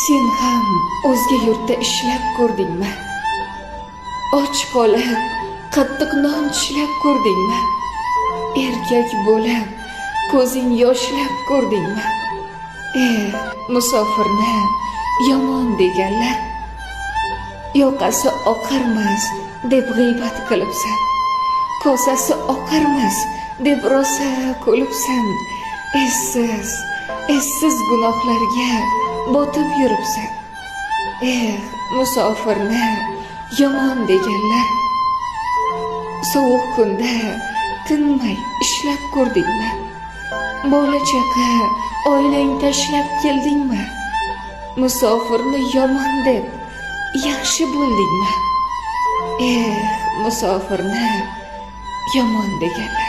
Sen ham o'zga yurtda ishlab ko'rdingmi? Och qolib, qattiq non tishlab ko'rdingmi? Erkak bo'lib, ko'zing yoshlab ko'rdingmi? Eh, musofirni yomon deganlar, yoqasi oqarmas deb g'iybat qilibsan, kosasi oqarmas deb rosa kulibsan, essiz, essiz gunohlarga botib yuribsan. Eh, musofirni yomon deganlar, sovuq kunda tinmay ishlab ko'rdingmi? Bola chaqa oilang tashlab keldingmi? Musofirni yomon deb yaxshi bo'ldingmi? Eh, musofirni yomon deganlar.